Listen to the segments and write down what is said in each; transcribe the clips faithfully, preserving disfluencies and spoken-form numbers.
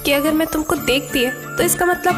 कि अगर मैं तुमको देखती है तो इसका मतलब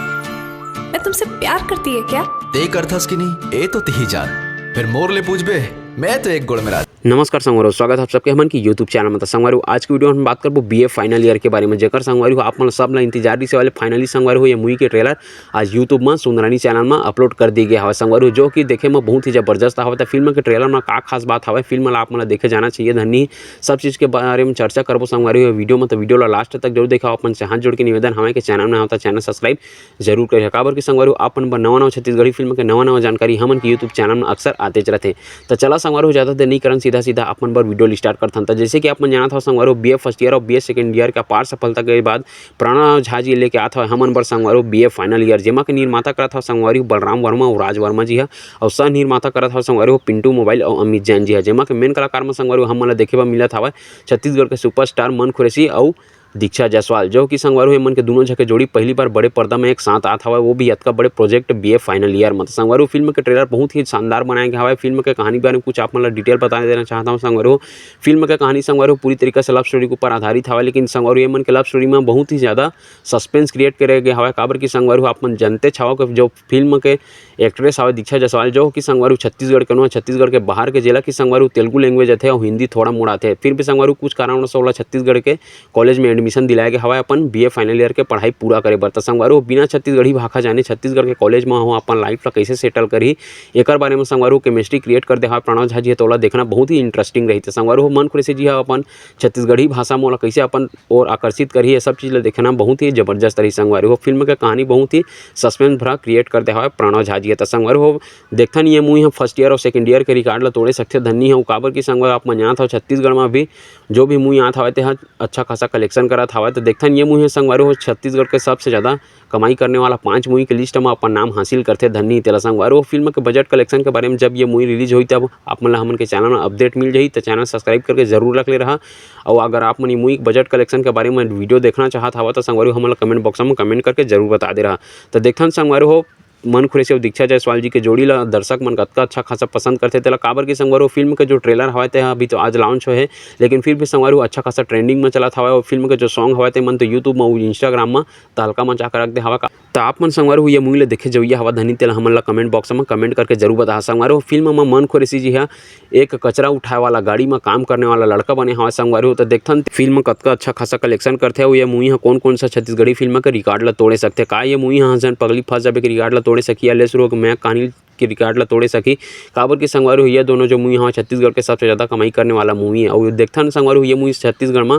मैं तुमसे प्यार करती है क्या? ते करथस कि नहीं, ए तो तिही जान। फिर मोर ले पूछबे, मैं तो एक गोड़ में राज। नमस्कार संगवारी हो, स्वागत है आप सबके हमन की YouTube चैनल में। तो संगवारी हो, आज की वीडियो में हम बात करबो बीए फाइनल ईयर के बारे में, जेकर संगवारी हो आप मन सब ला इंतजार रिसे वाले finally संगवारी हो ये मूवी के ट्रेलर आज YouTube में सुंदरानी चैनल में अपलोड कर दी गया हवे संगवारी हो, जो कि देखे में बहुत ही जबरदस्त हवे। तो फिल्म के ट्रेलर में का खास बात हवे, फिल्म ला आप मन ला देखे जाना चाहिए धन्नी, सब चीज़ के बारे में चर्चा करबो संगवारी हो वीडियो में। तो वीडियो ला लास्ट तक जरूर देखा, अपन से हाथ जोड़ के निवेदन हवे कि चैनल में आवता चैनल सब्सक्राइब जरूर करिहा, काबर कि संगवारी हो आप मन बर नवा नवा छत्तीसगढ़ी फिल्म के नवा नवा जानकारी हमन के YouTube चैनल में अक्सर आतेच रथे। तो चला संगवारी हो, ज़्यादा देर नहीं करन, सीधा सीधा अपन बर वीडियो स्टार्ट करथन। तो जैसे कि आप मन जानत हव संगवारी हो, बीए फर्स्ट ईयर और बीए सेकंड ईयर के अपार सफलता के बाद प्रणव झा जी लेके आत हवे हमन बर संगवारी हो बीए फाइनल ईयर, जेमा के निर्माता करत हव संगवारी हो बलराम वर्मा और राज वर्मा जी ह, और सह निर्माता करत हव संगवारी हो पिंटू मोबाइल और अमित जैन जी ह, जेमा के मेन कलाकार में संगवारी हो हमन ला देखे बर मिलत हवय छत्तीसगढ़ के सुपरस्टार मन खुरैशी और दीक्षा जायसवाल, जो कि संगवारी हो एमन के दुनों झन के जोड़ी पहली बार बड़े पर्दा में एक साथ आत हवय, वो भी अतका बड़े प्रोजेक्ट बीए फाइनल ईयर में। तो संगवारी हो फिल्म के ट्रेलर बहुत ही शानदार बनाया गया हवय। फिल्म के कहानी के बारे में कुछ आप मन ला डिटेल बता देना चाहता हूँ संगवारी हो। फिल्म के कहानी संगवारी हो पूरी तरीका से लव स्टोरी के ऊपर आधारित हवय, लेकिन संगवारी हो एमन के लव स्टोरी में बहुत ही ज़्यादा सस्पेंस क्रिएट करे गया हवय, काबर कि संगवारी हो आप मन जानते हव कि जो फिल्म के एक्ट्रेस हवय दीक्षा जायसवाल, जो कि संगवारी हो छत्तीसगढ़ के नो, छत्तीसगढ़ के बाहर के, जेला कि संगवारी हो तेलुगु लैंग्वेज आथे और हिंदी थोड़ा मोड़ा आथे, फिर भी संगवारी हो कुछ कारणवश ओला छत्तीसगढ़ के कॉलेज में एडमिशन दिलाया गया हवय अपन बीए फाइनल ईयर के पढ़ाई पूरा करे बर। त संगवारी हो बिना छत्तीसगढ़ी भाखा जाने छत्तीसगढ़ के कॉलेज में हो अपन लाइफ ला कैसे सेटल करही, एकर बारे में संगवारी हो केमिस्ट्री क्रिएट कर दे हवय प्रणव झा जी ह, त ओला देखना बहुत ही इंटरेस्टिंग रही। त संगवारी हो मन खुरैशी जी ह अपन छत्तीसगढ़ी भाषा में ओला कैसे अपन ओर आकर्षित करही, ये सब चीज़ ला देखना बहुत ही जबरदस्त रही संगवारी हो। फिल्म के कहानी बहुत ही सस्पेंस भरा क्रिएट कर दे हवय प्रणव झा जी ह। त संगवारी हो देखथन ये मूवी ह फर्स्ट ईयर और सेकंड ईयर के रिकॉर्ड ला तोड़े सकथे धन्नी ह, काबर कि संगवारी हो आप मन जानत हव छत्तीसगढ़ में भी जो भी मूवी आत हवय ते ह अच्छा खासा कलेक्शन करत हवय। त देखथन ये मूवी ह संगवारी हो छत्तीसगढ़ के सबसे ज़्यादा कमाई करने वाला पांच मूवी के लिस्ट में अपन नाम हासिल करथे धन्नी। तेला संगवारी हो फिल्म के बजट कलेक्शन के बारे में जब ये मूवी रिलीज होही तब आप मन ला हमन के चैनल में अपडेट मिल जाही। त चैनल सब्सक्राइब करके जरूर रख ले रहा। और अगर आप मन ये मूवी के बजट कलेक्शन के बारे में वीडियो देखना चाहत हवा त संगवारी हो हमन ला कमेंट बॉक्स में कमेंट करके जरूर बता दे रहा। त देखथन संगवारी हो मन खुरैशी और दीक्षा जायसवाल जी के जोड़ी ला दर्शक मन कतका अच्छा खासा पसंद करथे तेला, काबर कि संगवारी हो फिल्म के जो ट्रेलर हवय ते ह अभी तो आज लॉन्च होए हे, लेकिन फिर भी संगवारी हो अच्छा खासा ट्रेंडिंग में चलत हवय और फिल्म के जो सॉन्ग हवय ते मन तो YouTube में, इंस्टाग्राम में तहलका मचा के रख दे हवय। त आप मन संगवारी हो ये मूवी ला देखे जवइया हवा धनी तेला हमन ला कमेंट बॉक्स में कमेंट करके जरूर बताहा। संगवारी हो फिल्म में मन खुरैशी जी ह एक कचरा उठाए वाला गाड़ी में काम करने वाला लड़का बने हवय संगवारी हो। त देखथन फिल्म कतका अच्छा खासा कलेक्शन करथे अउ ये मूवी ह कोन कोन सा छत्तीसगढ़ी फिल्म के रिकॉर्ड ला तोड़े सकथे। का ये मूवी ह हंसन पगली फंस जाबे के रिकॉर्ड ला तोड़े सकही या ले शुरू होके मैं कहानी के रिकॉर्ड ला तोड़े सकही, काबर कि संगवारी हो ये दोनों जो मूवी हवय छत्तीसगढ़ के सबसे ज्यादा कमाई करने वाला मूवी है। अउ देखथन संगवारी हो ये मूवी छत्तीसगढ़ में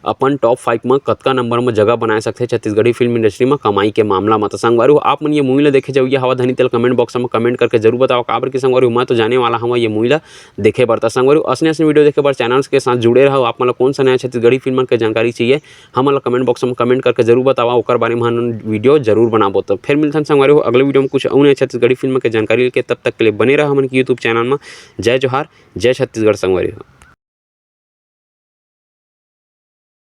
अपन टॉप फाइव में कतका नंबर में जगह बनाए सकथे छत्तीसगढ़ी फिल्म इंडस्ट्री में कमाई के मामला में। त संगवारी हो आप मन ये मूवी ला देखे जवइया हवा धनी तेला कमेंट बॉक्स में कमेंट करके जरूर बताओ, काबर कि संगवारी हो मैं तो जाने वाला हवं ये मूवी ला देखे बर। त संगवारी हो असने असने वीडियो देखे बर चैनल के साथ जुड़े रहो। आप मन ला कौन सा नया छत्तीसगढ़ी फिल्म के जानकारी चाहिए हमन ला कमेंट बॉक्स में कमेंट करके जरूर बतावा, ओकर बारे में हम वीडियो जरूर बनाबो। त फिर मिलथन संगवारी हो अगले वीडियो में कुछ अउ नया छत्तीसगढ़ी फिल्म के जानकारी लेके, तब तक के लिए बने रहा हमन के YouTube चैनल में। जय जोहार, जय छत्तीसगढ़ संगवारी हो।